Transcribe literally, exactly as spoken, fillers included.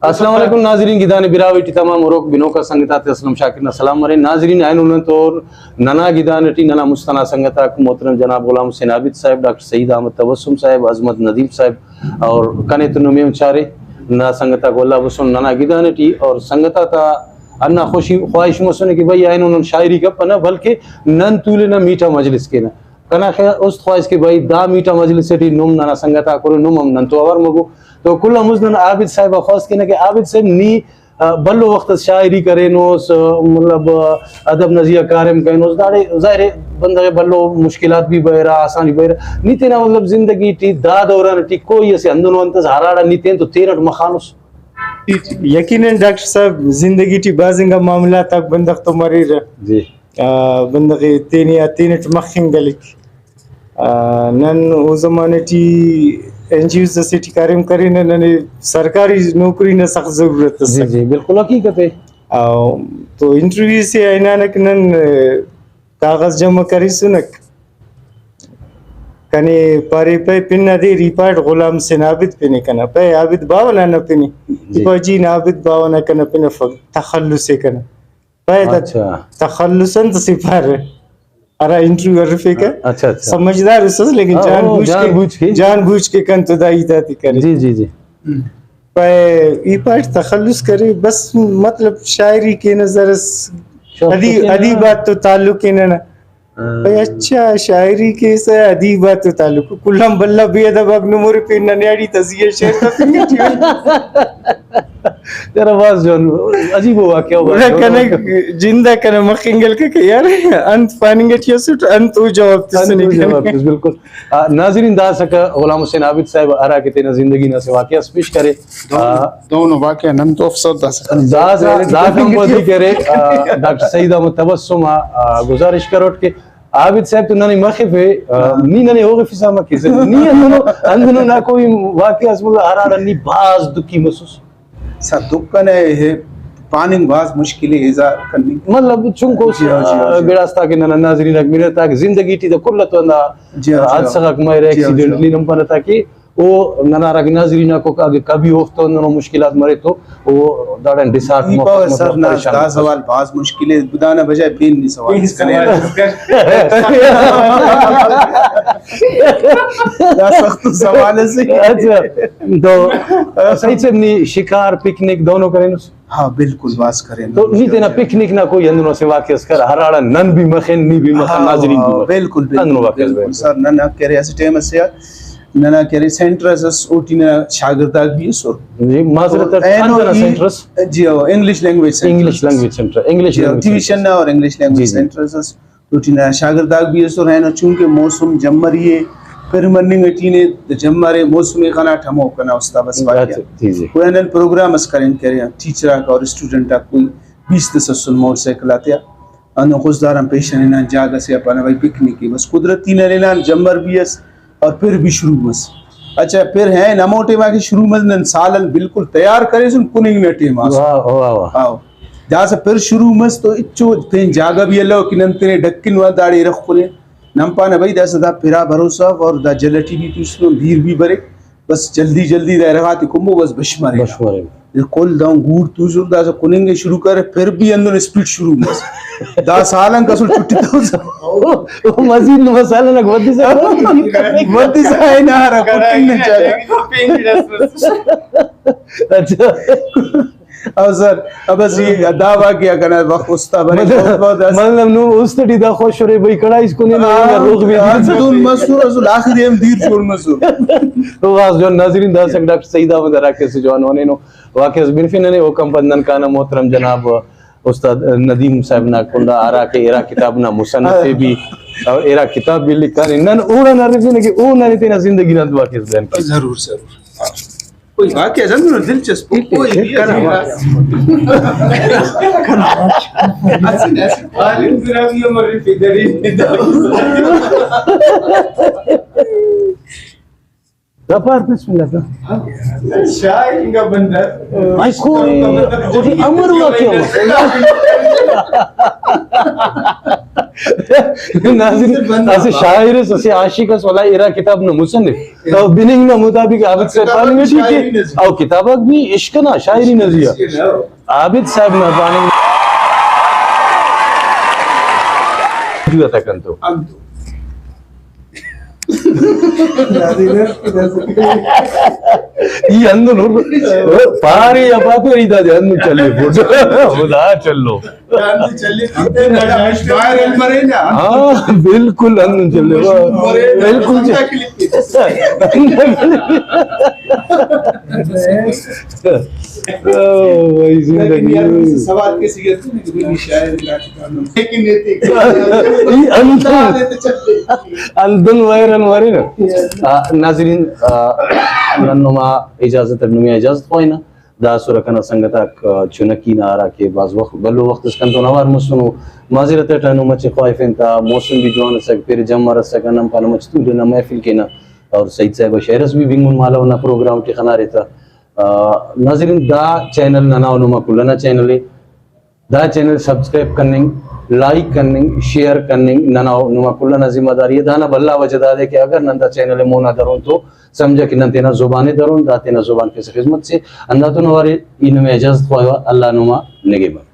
السلام علیکم ناظرین، گدان براہوئی ٹی تمام ہروک بنوکا سنگت آتے اسلم شاکر نا سلام مرے۔ ناظرین، اینو نن تو ننا گدان ٹی ننا مست ئنا سنگت آک محترم جناب غلام حسین عابد صاحب، ڈاکٹر سعید احمد تبسم صاحب، عظمت ندیم صاحب اور کنے تو نمے ہم چارے نا سنگت آک ولا بسن ننا گدان ٹی۔ اور سنگت آتا ہندا خوشی خواہش مسنے کہ بھئی اینو نن شاعری کپنہ، بلکہ نن تولنہ میٹھا مجلس کینہ۔ کنا خیال است خواہس کہ بھئی دا میٹھا مجلس ٹی نم ننا سنگت آک ہرے، نم ہم نن تو اوار مبو۔ تو کل آن مست نن عابد صاحب آ خواست کینہ کہ عابد صاحب نی، آ، بھلو وخت اس شاعری کرینس، آ، مطلب، آ، ادب نا زیہا کاریم کرینس، داڑے ظاہر ہے بندغ ءِ بھلو مشکلات بھی بریرہ، آسانی بریرہ۔ نی تینا مطلب زندگی ٹی دا دوران ٹی کوئی اسہ ہندنو انت ئس ہراڑان نی تینتو تینٹ مخانس؟ یقیناً ڈاکٹر صاحب، زندگی ٹی بھاز انگا معاملات آک بندغ تو مریرہ۔ جی۔ آ، بندغ ءِ تینے آ تینٹ مخنگ ہلیک۔ آ، نن او زمانہ ٹی این جی اوز اسے ٹی کاریم کرینہ، ننے سرکاری نوکری نا سخت ضرورت جی، اسک۔ جی، بالکل حقیقت ءِ۔ آ، تو انٹرویو سے آ ہنانک نن، آ، کاغذ جمع کریسنک۔ کنے پارے پائے پن نا دیر ای پاٹ غلام حسین عابد پن ءِ کنا۔ پائے عابد باوہ نا نہ پن ءِ۔ ای جی۔ پائے جی نا عابد باوہ نا کنا پن افک، تخلص ءِ کنا۔ پائے دا اچھا۔ تخلص انت اسے پارہ؟ ہرا انٹرویو ہرفیکہ۔ اچھا، اچھا۔ سمجھدار اس لیکن ہاں، جان او، بوجھ جان کے، بوجھ کے۔ جان بوجھ کے کن تو دا ہیت آتے کرے۔ جی، جی، جی۔ پائے ای پاٹ تخلص کرے، بس مطلب شاعری کینہ زرس شوق ادیب، کینہ۔ ادیب آتتو تعلق ءِ ننا۔ ہاں۔ بھئی اچھا، شاعری کیسہ، ادیب آتتو تعلق۔ کل آن بھلا بے ادب آک نمورے پین نا نیاڑی تا زی آ شعر تفنگ ٹی۔ یار بھاز جوان، عجیب و واقعہ، بھاز گڑا جوان۔ کنے جند آ کنے مخنگ ہلکہ کہ یار انت پاننگ ٹی اسٹ، انت او جواب انت تسنے او جواب کنے۔ تس، بالکل۔ آ، ناظرین، دا اسکہ غلام حسین عابد صاحب ہرا کہ تینا زندگی نا اسہ واقعہ اس پیش کرے۔ دہن، آ، دہنو واقعہ نن تو افسر داسہ داسہ، داسہ ہم ودی کرے، آ، ڈاکٹر سعید احمد تبسم آ، آ، گزارش کروٹ کہ عابد صاحب تو ننے مخفے، آ، ہاں۔ نی ننے اوغفسا مکیسہ۔ نی ہندنو، ہندنو نا کوئی واقعہ اس مطلب ہراڑان نی بھاز دکھی مسوس؟ سر، دکھ کنے پاننگ بھاز مشکل ءِ اظہار کننگ۔ مطلب چنکو جی ہاں، جی ہاں، آ، جی۔ گڑاس تاکہ ننا ناظرین آک ملر تاکہ زندگی ٹی تو کل تو ہندا جی ہاں، جی ہاں۔ حادثہ غاک مریرہ، جی ہاں، جی ہاں۔ ایکسیڈنٹلی نم پانہ تاکہ او ننا ہراکہ ناظرین آک اگہ کبھی اوفتون ہندنو مشکلات مرے تو او داڑان ڈسہارٹ ای مفک، پاوہ مطلب سر نا پریشان دا مفک۔ سوال بھاز مشکل ءِ، دانا بجائے پین نی سوال اس کنے۔ دا سخت سوال اسے۔ اچھا، تو سعید صاحب نی شکار، پکنک دونو کرینس؟ ہاں، بالکل بھاز کرینن۔ تو نی تینا پکنک نا کوئی ہندنو اسہ واقعہ اس کر ہراڑان نن بھی مخن، نی بھی مخن، ہاں، ناظرین بھی ہاں، مخن۔ بالکل، بالکل، ہندنو واقعہ اس بالکل۔ سر، ننا کہ ارے اسہ ٹائم اسے آ ننا کہ ارے سینٹر اس ئس، اوٹی ننا شاگرداک بھی ئسر۔ جی، معذرت اٹ، اینو انت ئنا ای-، سینٹر اس؟ جی ہو، انگلش لینگویج سینٹر انگلش اس۔ لینگویج سینٹر، انگلش جی ہو، لینگویج ٹیوشن سینٹر۔ نا اور انگلش جی، لینگویج جی۔ سینٹر اس۔ اوٹی ننا شاگرداک بھی ئسر، اینو چونکہ موسم جمری ءِ، پِر مننگ ٹی نے، جمر ءِ، موسم ءِ خناٹ ہمو کنا استاد بس واقعہ۔ اچھا، جی، جی۔ گڑا نن پروگرام اس کرین کہ ارے ٹیچر آک اور اسٹوڈنٹ آک کوئی بیست اس اسن موٹر سائیکل آتیا۔ ہندن خضدار آن پیشن ہنان جاگہ سے آ پانہ بھائی پکنک ءِ، بس قدرتی نن ہنان جمر بھی ئس اور پِر بھی شروع مس۔ اچھا، پِر ہین ہمو ٹائما کہ شروع مس نن سالن بالکل تیار کریسن کننگ نا ٹائما۔ واہ، واہ، واہ۔ ہاں۔ داسہ پِر شروع مس تو ہچو پین جاگہ بھی الو کہ نن تینے ڈکن وا داڑے ارغ خلین۔ نن پانہ بھئی داسہ دا پِرا بھروسہ اف اور دا جل ٹی بھی توسنن، دیر بھی بریک۔ بس جلدی جلدی دا ارغاتے کنبو بس بش مرے۔ بش مرے۔ کل دہن گوڑ توسر داسہ کننگ ءِ شروع کرے، پِر بھی ہندن اسپیڈ شروع مس۔ دا سالن کسر چھٹی توسہ۔ او مزید مسالہ نا ودی سا۔ ودی سا ہے نا را کٹنگ نے چاہے۔ اچھا۔ او سر، اب بس یہ دا واقعہ کنا وخت استا بنے، مطلب، بہت، بہت اس- مطلب نو است ٹی دا خوش ارے بھئی کڑائیس کنے نا، ہاں، روغ بھی ہاں، دیر دون مسور اسل آخری ہم دیر جوڑ مسور۔ تو واس جوان ناظرین، دا سک ڈاکٹر سعید احمد ہرا کہ اسہ جوان ونینو واقعہ اس بنفے ننے، اوکان پد نن کانہ محترم جناب استاد ندیم صاحب نا کنڈا ہرا کہ ارا کتاب نا مصنف ءِ بھی، اور ارا کتاب بھی لکھانے۔ نن اوڑان ہرفینہ کہ او ننے تینا زندگی نا واقعہ اس بیان کرے۔ ضرور، ضرور۔ کوئی واقعہ جنگ دلچسپ کوئی بھی ہے۔ اسہ، اسہ عالم گرامی عمر رفیع دری۔ غفار، بسم اللہ۔ شاعر انگا بندغ۔ بھائی کوئی امر واقعہ۔ ناظرین، اسہ شاعر اس، اسہ عاشق اس، ولا ارا کتاب نا مصنف، تو بننگ نا مطابق عابد صاحب پاننگ ٹی کہ او کتاب آک بھی عشق نا شاعری نا زیہا۔ عابد صاحب نا پاننگ جوئے تا کنتو۔ ای ہندن ہر-، پارے یا پاپے ای دادے ہندن چلیفوٹ۔ خدا چلو۔ ہاں، بالکل ہندن چلیفوٹ۔ بالکل چ-، او بھائی، زندگی۔ لیکن یار، مجھ سے سوال کیسے کیا تم نے کہ بھئی، شاعر علاقے کا نام؟ لیکن یہ تھی۔ ای ہندن، ہندن وائرل مرے نا۔ آ، ناظرین، آ، نن نما اجازت اٹ نمے آ اجازت خواہنہ۔ دا اسرہ کنا سنگت آک، آ، چنکی نا ہرا کہ بھاز وخت، بھلو وخت اس کنتون اوار مسنو۔ معذرت اٹ اینو مچے خواہفین تا، موسم بھی جوان اسک، پھر جمر اسک، نن پانہ مچ تولنہ محفل کینہ۔ اور سعید صاحب شعر اس بھی بنگن مالو نا پروگرام ٹی خنارے تا۔ آ، ناظرین، دا چینل ننا و نما کل ئنا چینل ءِ۔ دا چینل سبسکرائب کننگ، لائک کننگ، شیئر کننگ ننا و نما کل ئنا ذمہ داری ءِ۔ دانا بھلا وجہ دادے کہ اگر نن دا چینل ءِ مونا درون تو سمجھہ کہ نن تینا زبان ءِ درون، دا تینا زبان کسہ خذمت سے۔ ہنداتون اوار ای نمے اجازت خواہوہ، اللہ نما نگہبان۔